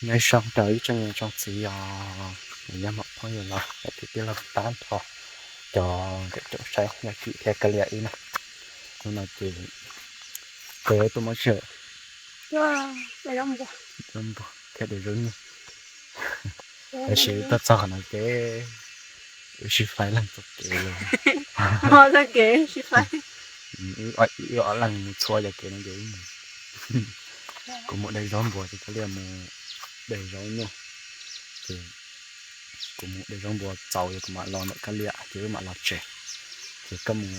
Nyob zoo rau ib tsoom niam tsoom txiv os, yog muaj phooj ywg los tij tij laug tab nrho cov nkawm caum saib yog Kim thiab Kav Liam wb na. Hnub no ces peb tuaj muab tsev, zaub npua thiab de zaub nyuj, tab sis tuaj txog qhov no ces wb sib faib leej txoj kev lawm. Wb ob leeg mus txhua cov kev no ces kuv mus de zaub npua ces Kav Liam mus de zaub nyuj. Ces kuv mus de zaub npua txaus ces kuv mam los ntawm Kav Liam ces wb mam los tsev. Ces koj mus,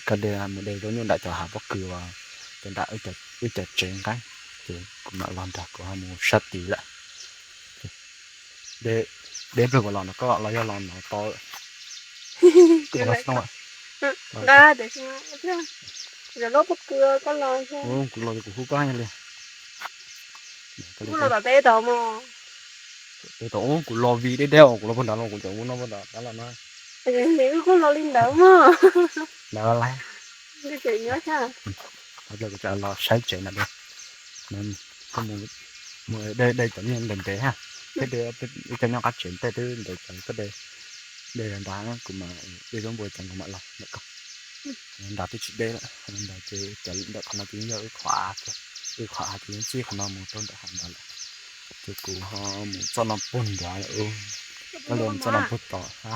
Kav Liam mus de zaub nyuj nram cov hav pob kws uas cov nram wb cov tsev nqeeb, ces kuv mam los nrog kuv ho mus sab tid lawm. De pliag kuv los nrog koj los yog los no tau. Kuv los, kuv los kuv hu koj li. Kuv los tom teb tod mog. Teb tod, kuv los vim deb deb os, kuv los puag nrad los kuv cov ub no puag nrad los na. Wb kuj los li ntawd mog. Ntawd lawm. Kuv los saib tsev na. Koj mus de cov nyuj ntev ntev ha, thiab de ib co nyob qab tsev tej twb ntev ces koj de, de nrad kuv mam de zaub npua ces kuv mam los ntawm koj. Nrad twb tsis deb lawm, nrad ces cov ntawm qhov no ces yeej yog wb qhov av, wb qhov av ces yeej txij qhov no mus rau ntawm hav nrad lawm. Ces kuv ho mus txoj no puag nrad lawm. Koj li mus txoj no puag tod ha.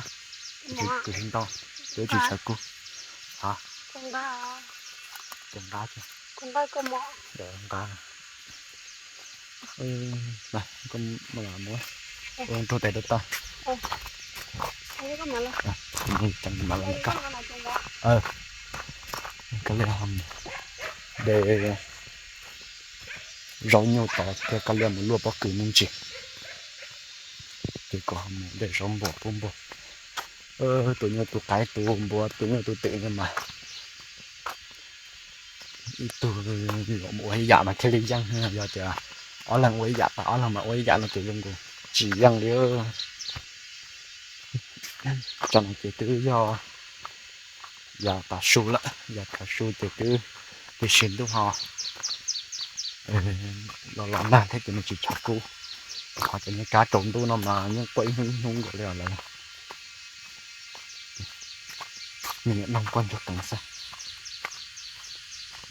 Kuv tsis ntau, kuv tsis tshawb kub. Ha, kuv nqa, nqa, nqa. Koj mus, mus rau tes rau toj. Koj li de zaub nyuj tod thiab koj li mus luaj pob kws me ntsis. Ces kuv ho mus de zaub npua pub npua. Tus nyuj tus qaib tus npua tus nyuj tus twm no mas ib tug ua ib yam mas thiaj li yeej, yog tias ob leeg ua ib yam tas ob leeg mas ua ib yam no ces zoo nkaus tsis yeej li. Tso no ces twb yog yav tav su lawm, yav tav su ces twb, tiam sis ntuj ho los los nag thiab ces nws tsis tshov kub. Qhov ces nws kab tsaus ntuj no mas yeej quaj ib hnub ib hnub nkaus li os lawm. Nws niam noog quaj ntsuag qees xwb.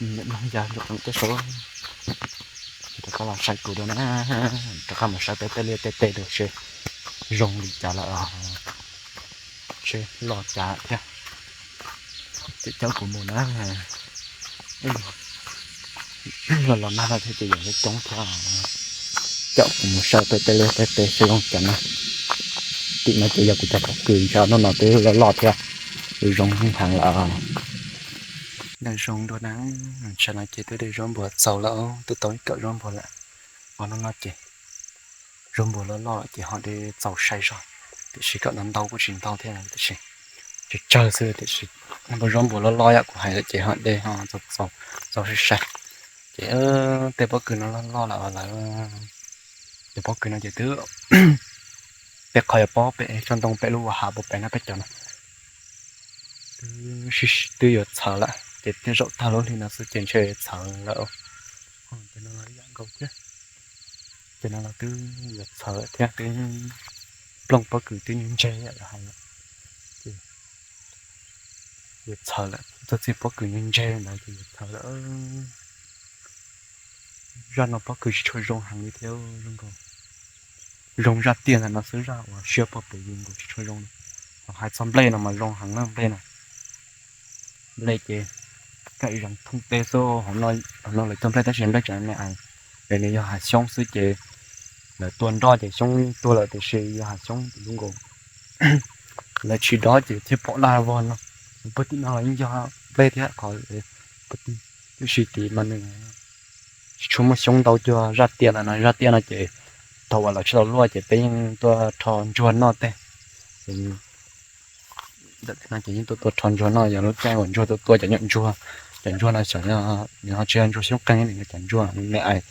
Nws niam noog ya ntsuag qees tej saud. Rov qab los saib kuv dua na, rov qab mus saib peb tej liaj tej teb dua seb zoo li cas lawm, seb loj cas thiab. Ces coj kuv mus na, los los nag no thiab ces yog coob thiab. Coj kuv mus saib peb tej liaj tej teb seb zoo cas na. Tim no ces yog kuv cov pob kws ntshai hnub no twb loj loj thiab, zoo heev lawm. Nag zoo dua na, ntshai no ces twb de zaub npua txaus lawm, twb tau ib kawm zaub npua lawm. Hnub no ces zaub npua loj loj ces ho de txaus sai zog, tiam sis kawm ntau ntau kuj tsis ntau thiab tiam sis tsawg tsawg xwb tiam sis zaub npua loj loj yam kuv hais lawm ces ho de ho txaus sai sai. Ces tej pob kws no loj loj lawm lawm. Ces pob kws no ces twb, peb qhov yuav pob pem tsob ntoo pem lub ua hav puag pem no peb cov no twb yuav txhawv lawm ces tej zaum tag lub hli no xwb ces ntshe txhawv lawm. Ces no los ib yam nkaus thiab, ces no los twb yuav txhawv lawm thiab, twb plooj pob kws twb nyuag ntseg yam los hais lawm. Ces yuav txhawv lawm, txog txij pob kws nyuag ntseg ntawd ces yuav txhawv lawm. Zaj no pob kws tsis tshua zoo heev li thiab, zoo nkaus, zoo zaj tiaj ntawm no xwb, zaj uas siab pob pem yus nkaus tsis tshua zoo. Ho hais txog nplej no mas zoo heev na nplej no. Nplej ces kaij zees thoob teb xwb, hauv no lawv cog nplej tab sis nplej tseem me ais, es nws yog hav xyoob xwb ces lawv tua nroj ces xyoob tuag lawm tiam sis yog hav xyoob ces zoo nkaus lawv tsis dob ces thiaj pom laj vog no. Puag tim no los yeej yog nplej thiab qhov, tab sis tim mas nws tsis tshua muaj xyoob ntau cuag zaj tiaj ntawm no, zaj tiaj no ces thaum uas lawv tsis tau luaj ces peb yeej tuaj rho ntsuag noj tej. Ntawm no ces yeej tuaj tuaj rho ntsuag noj, yog lub caij uas ntsuag tuaj tua cov nyuam ntsuag. Cov ntsuag no xyov nws ho tsis yog ntsuag xyoob qeeg, nws yog cov ntsuag me ais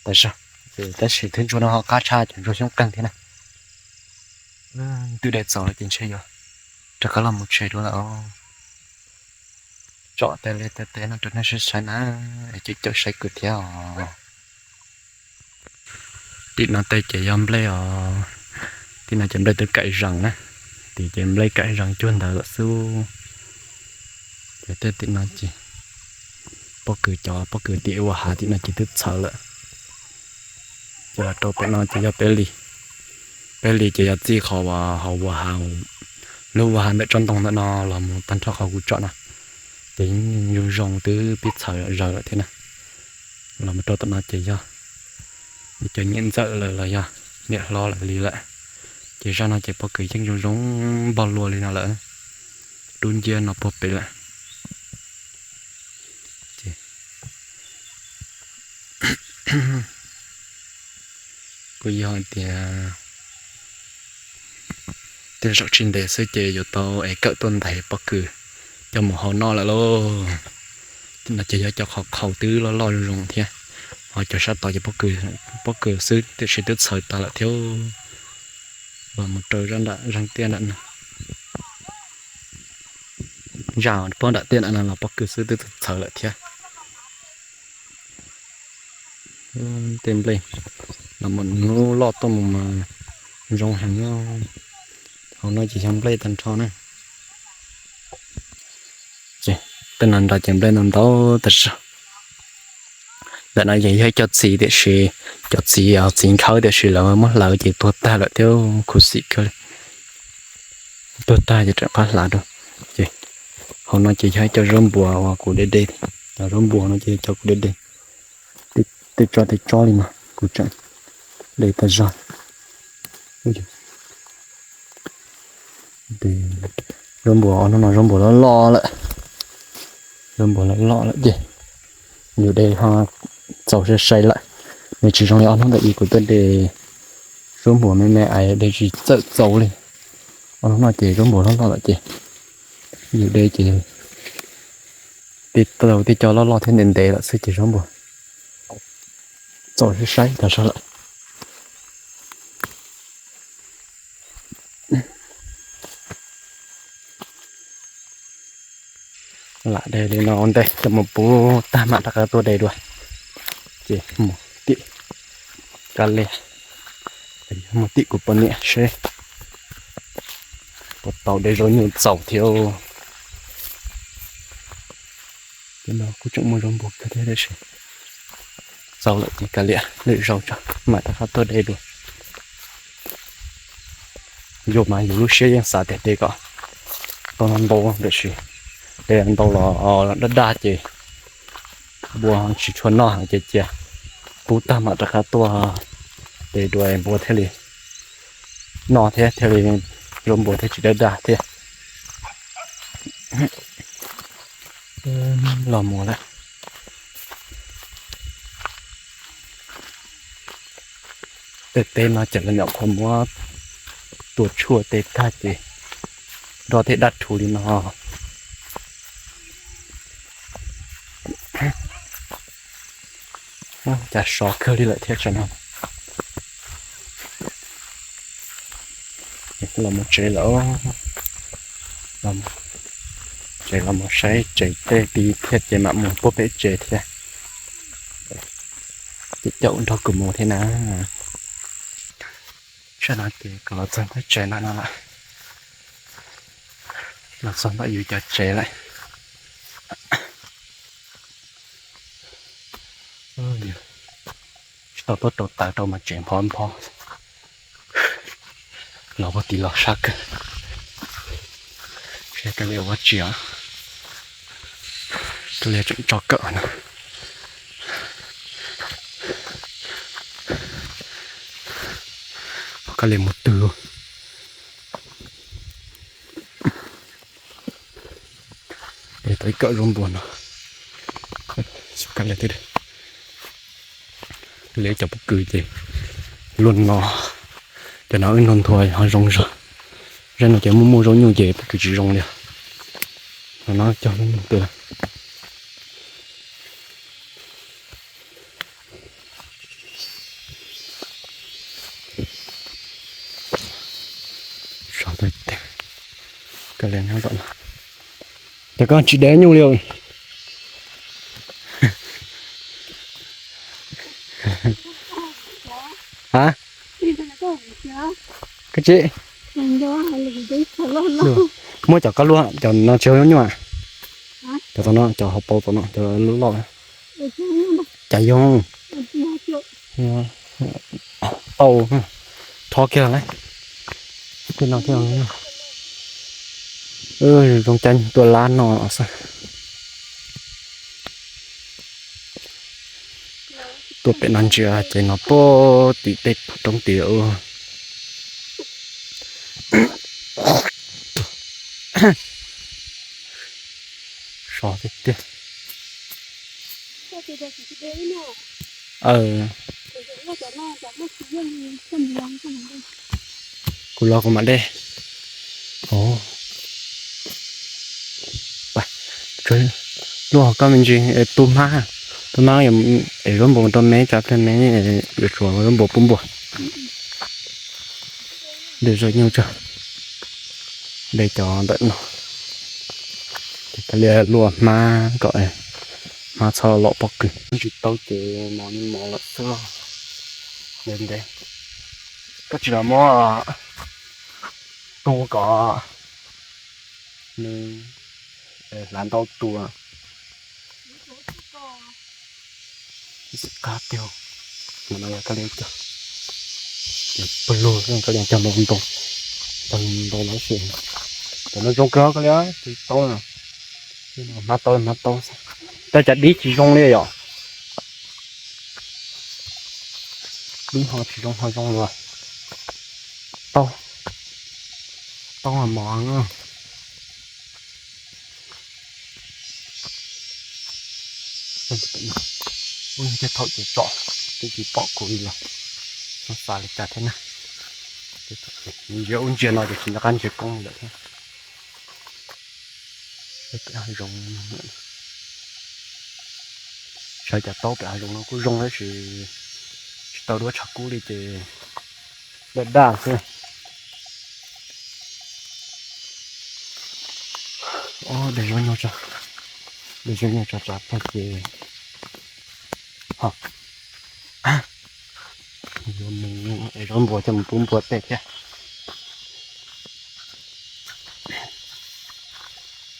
tas zog, tab sis thwb ntsuag no ho qab tshaj cov ntsuag xyoob qeeg thiab na. Twb de txaus lawm ces ntshe yuav rov qab los mus tsev dua lawm. Tsom tej liaj tej teb no rau nej sib saib na, es caum caum saib kuv thiab os. Tim no tej ces yog nplej os, tim no ces nplej twb kaim zees na, tim ces nplej kaim zees cuag ntawd lawm xwb. Ces tej tim no ces pob kws, cov pob kws tim ua hav tim no ces twb txhawv lawm. Ces los rau pem no ces yog peb li, peb li ces yog txij qhov uas hauv ua hav, lub ua hav ntawm tsob ntoo ntawm no los mus tag nrho qhov kuv tsom no, ces yeej zoo zoo twb pib txhawv zaws lawm thiab na. Los mus rau tom no ces yog cov niam ntxawm lawm los yog niam hlob lawm li lawm. Ces zaj no ces pob kws yeej zoo zoo npog lua li no lawm, dub nciab no puag pem lawm. Kuj yog hais tias tej zaum tsis ntev xwb ces yuav tau es kawm tuaj ntais pob kws coj mus hau noj lawm lauj. Tim no ces yog cov qhov qhaus twb loj loj zoo zoo thiab, ho cov sab tod ces pob kws xwb tiam sis twb txhawv tas lawm thiab. Los mus rau zaj nram zaj tiaj nram no, zaj puag nram tiaj nram no los pob kws xwb twb txhawv lawm thiab. Tej nplej los mus hnub loj tuaj mus mas zoo heev. Hauv no ces yog nplej tag nrho na. Tej no nrog ces nplej no ntau tas zog. Ntawm no ces yog ib co txiv tiam sis cov txiv, txiv nkhawb tiam sis lawv muab hlawv ces tuag tag lawm thiab, khuv xim kawg li. Tuag tag ces rov qab hlav rau. Ces hauv no ces yog ib co zaub npuas uas kuv de de, cov zaub npuas no ces cov kuv de de, tej tsob tej tsob li no kuv tseem de tag zog. Zaub npuas ob hnub no zaub npuas loj loj lawm, zaub npuas loj loj lawm ces yus de ho txaus sai sai lawm. Nws tsis zoo li ob hnub ntawm ib kuv tuaj de zaub npuas me me es de tsis txawm txaus li. Ob hnub no ces zaub npuas loj loj lawm ces yus de ces tej tau tej co loj loj thiab ntev ntev lawm xwb ces zaub npuas txaus sai sai tag zog lawm. Lam de li no ua ntej coj mus pub tag mam rov qab tuaj de dua. Ces mus tim Kab Lias, mus tim kuv poj niam seb puas tau de zaub nyuj txaus thiab. Ces no kuj tseem muaj zaub npuas kawg thiab tab sis txaus lawm ces kav liam lwm zaus tso mam rov qab tuaj de dua. Yus mas yus lub siab yeej xav tias de kom tau ntau ntau tiam sis de ntau los daj daj ces npua tsis tshua noj ces cia pub tag mam rov qab tuaj de dua npua thiaj li noj thiab thiaj li zaub npua thiaj tsis daj daj thiab. Los mus lawm. Tej teb no ces lawv nyuam qhuav muab tua tshuaj tej tag ces nroj thiaj daj rhuv li no. Cas sov kawg li lawm thiab tsam no. Los mus tsev lawm, tsev los mus saib tsev tej ti thiab ces mam mus puag pem tsev thiab. Ces caum nrog kuv mus thiab na. Tsam no ces kuv los txog pem tsev no no lawm, los txog ntawm yus cov tsev lawm. Tsis tau tuaj rau taws rau mas tsev npho npho. Los puag tim los sab kawg. Seb Kab Lias ua tsi os. Kab Lias tseem tso kawm no. Kab Lias mus twg? Tau ib kawm zaub npua no. Kab Lias twb, Kab Lias cov pob kws ces luaj no, cov no wb nrog nthua ho zoo zog. Zaj no ces muaj muaj zaub nyuj ces pob kws tsis zoo li. No no cog zaub nyuj twg lawm. Ces koj tsis de nyuj li os. Ha? Koj tsis muab cov kab luaj, cov no tsis yog nyuj, cov tom no, cov hauv paus tom no, cov loj loj. Cas yog tau rho kiag lawm. Tej no thiab. Zoo caij tuaj lab no xwb. Tuaj pem no ntsia ces no puag tim tej roob tid. So tiag tiag. Kuv los kuv mam de. Luaj koj me ntsis, tu hmab, tu hmab es zaub npua rau me, tsam pliag me yuav tsum zaub npua pub npua. De zaub nyuj tso, de cov ntawm no. Ces kav liam luaj hmab kom hmab txhob lom pob kws. Tsis tau ces mos li mos lawm xwb. Ntev ntev. Koj tsis los muab tu kom nws hlav ntau tus. Qab tiag. Mas no yog kab liam cog, pawg lug kab liam cog ntau ntau, ntau ntau lawm xwb. Cov no zoo kawg kab liam, tsis tau na. Hmab tau, hmab tau. Tab cas dib tsis zoo li yom? Dib ho tsis zoo ho zoo luaj. Tau, tau mos. Ub, tej thaum ces tsom twb tsis pom kuv li los, xav li cas thiab na. Ntsia ub ntsia no ces tsis nco qab ntsia koob lawm thiab. Pem hav zoov, sawv cov taub pem hav zoov no kuj zoo tab sis tsis tau duab tshav kub li ces daj daj xwb. Ob, de zaub nyuj tso, de zaub nyuj tso tso tag ces ho yuav mus es zaub npua coj mus pub npua tej thiab.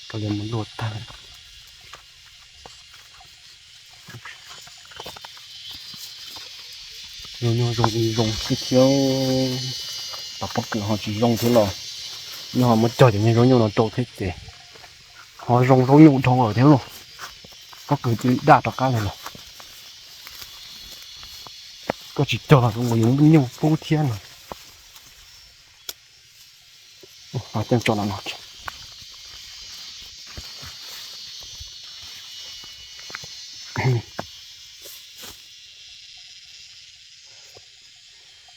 Koj yuav mus luaj tag. Zaub nyuj zoo li zoo xwb thiab, tom pob kws ho tsis zoo thiab los, nyuj ho muab cog cov niag zaub nyuj no rau thiab ces ho zoo zaub nyuj dhau lawm thiab lauj. Pob kws cia li daj rov qab li los. Koj tsis cog los zoo uas yus muab nyuj pub thiab no. Ua, coj tso no no.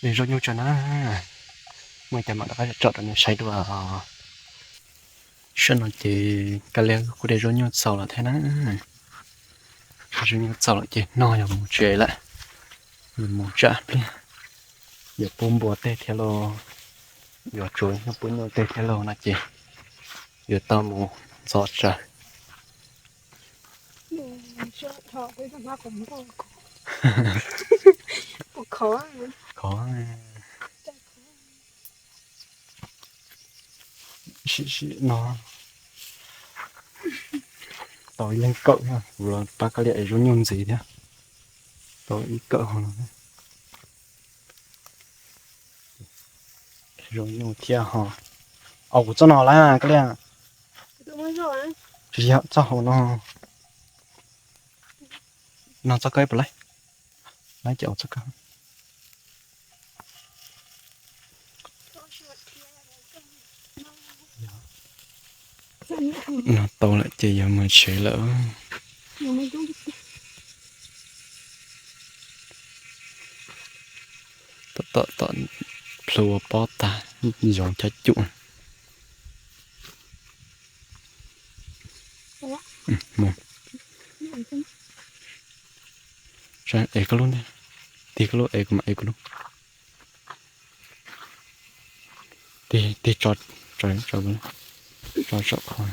De zaub nyuj tso na. Muaj cas mam rov qab tsom rau nej saib dua. Sab no ces Kab Liab kuj de zaub nyuj txaus lawm thiab na. Zaub nyuj txaus lawm ces no yog mus tsev lawm. Yog mus tsam pliag yuav pub npua tej thiab lauj, yuav tsuav nyuj pub nyuj tej thiab lauj no ces yuav tau mus ntxov tsawv. Khov. Sim sim no tau ib leeg kawm, kuv los pab Kab Liab ev zaub nyuj ntxiv thiab. Tau ib kawm ho no. Zaub nyuj thiab ho. Au, kuv txoj no lawm Kab Liab. Tsis yog txoj hauv no. No txoj kawg puas laib? Laib ces au txoj kawg. No tau lawm ces yog mus tsev lawm. Tom tom tom plhu ua pob tag, yoov cov cum. Ev koj lub ntej, tig koj lub es kuv mam ev kuv lub. Tig, tig tso, tso, tso saum qhov.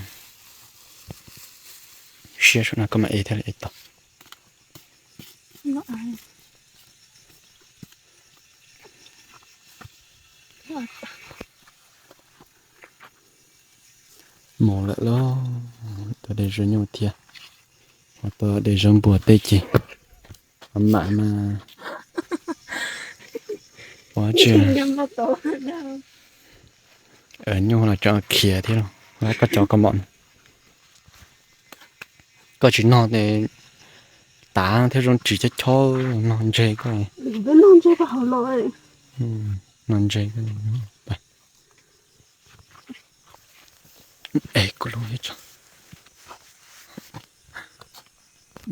Siab saum no koj mam ev thiaj li ev tau. Mus lawm lauj, tau de zaub nyuj thiab, tau de zaub npua tej ces mam mas pov tseg. Nyuj los tseem khiav thiab lauj, koj cov koj mom. Koj tsis nog ces tav thiab zoo tsis chob chob, nog ntseg koj. Nog ntseg koj.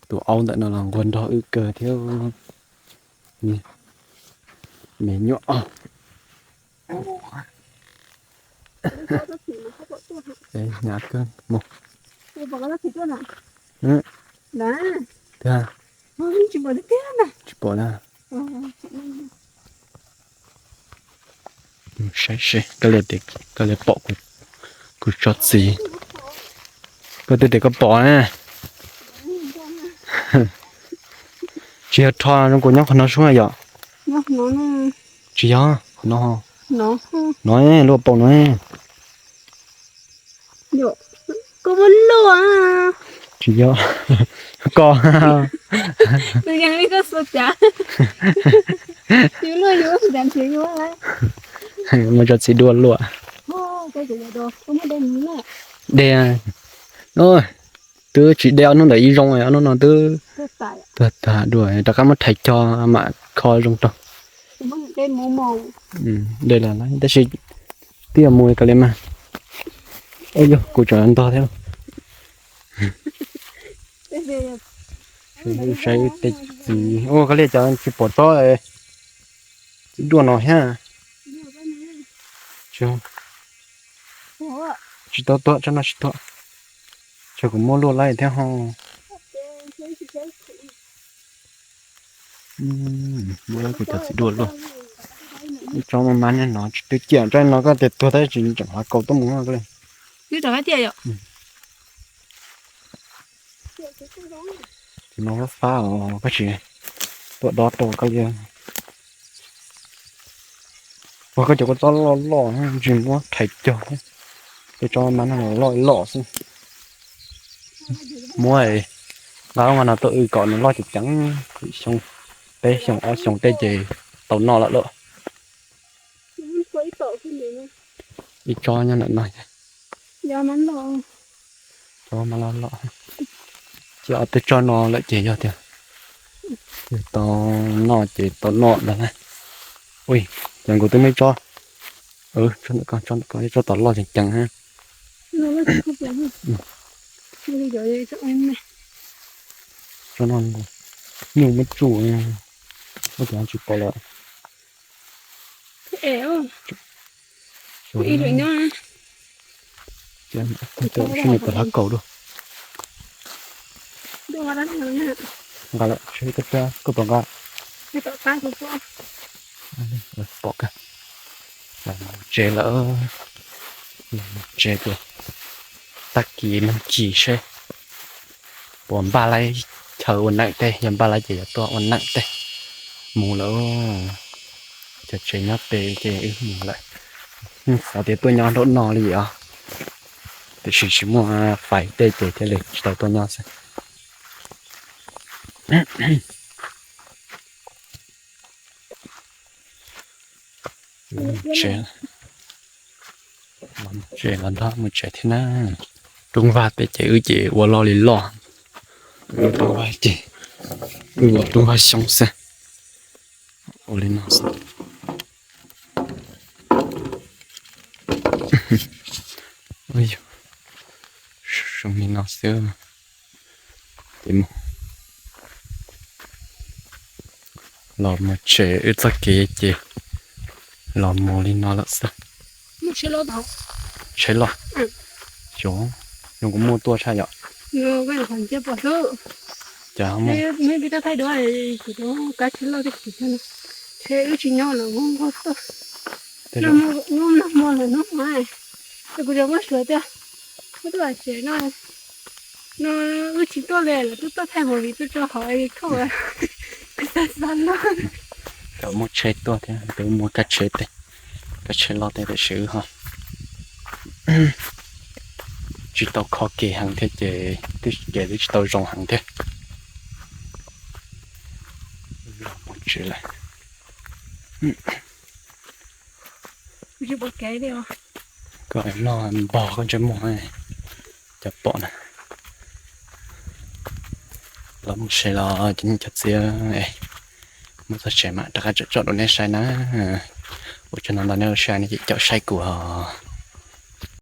Tus aub ntawm no los nquag nrog wb kawg thiab. Me nyuam os. Hnyav kawg mus. Tiag, tsis pom na. Saib seb koj li pom kuv tso txiv. Koj twb tias koj pom na. Tsis yog rho zoo kuv nyob qhov no sub yom? Tsis yog, qhov no. No, luaj paum no. Koj muab luaj. Tsis yog, koj. Mus tso txiv dua luaj. De, twb tsis de ob hnub ntawm ib zoo, ob hnub no twb tuag tag dua, rov qab muab rhais cog mam kho zoo rau. De lawm tab sis twb yuav mus kawg li mas. Yog kuv tseem ntog thiab. Saib tej txiv ua koj li cas tsis pom tsob txiv duaj no thiab. Tsis tau tuaj, tsob no tsis tuaj. Tsuas kuv muab luaj laij thiab ho. Muab kuv cov txiv duaj luaj. Ib tsob maj maj no tsis twb ciaj, tsob no koj tias tuag tab sis tseem hlav kaus tuaj mus no koj li. Twb rov qab ciaj yom. Tus no fab fab os, koj tsis tuaj dob rau koj li. Ua koj cov kua txob loj loj tsis muab rhais cog thiab. Tej tsob maj maj no loj loj xwb. Muab nqa lub no tuaj wb kom nws loj ceev ceev, xyoo, peb xyoo ob xyoo tej ces tau noj lawm lauj. Ib tsob nyob ntawm no. Tsob maj loj loj. Ces ob peb tsob no lawm ces yog tias yog tau noj ces tau noj ntag na. Ui, ces kuv twb muaj ib tsob, tsob ntawm ko, ib tsob tom loj ceev ceev na. Tsob no nyuj muab tsuj, muab cov tsis pom lawm. Sib nws tau hlav kaus dua. Nqa lawm, koj puas nqa? Pom kawg. Tsev lawm, tsev tias tag kis nag kis seb puas npaj laib chaw ua neem teb, yog npaj laib ces yuav tuaj ua neem teb. Mus lawm, cov tsev nyob pem ces wb mus lawm. Xav tias tuaj nyob nraum no li os, tiam sis tsis muaj fais tej ces thiaj li tsis tau tuaj nyob xwb. Tsev, los ntog mus tsev thiab na. Rooj vag pem ces wb ces ua loj li loj. Wb rooj vag ces wb ua rooj vag xyoob xwb. Ua li no xwb. Zoo li no xwb. Los mus tsev, wb txoj kev ces los mus li no lawm xwb. Tsheb loj, xyov zoo kuv muaj tuaj tshaj yom. Ces kuv cov muaj suav tias, no wb tsis tuaj li lawm, twb tuaj thaij movie tuaj tso hauv YouTube. Cov muaj tsheb tuaj thiab, twb muaj kab tsheb tej, kab tsheb loj tej tiam sis wb ho Tsis tau kho kiag heev thiab ces twb ces twb tsis tau zoo heev thiab. Mus tsev lawm. Koj noj npog koj ntsej muag cov pom na. Los mus tsev los cov niam cov txiv, mus txog tsev mam rov qab tsom tsom rau nej saib na. Ua tsaug ntau ntau nej ua saib, nej caum saib kuv os.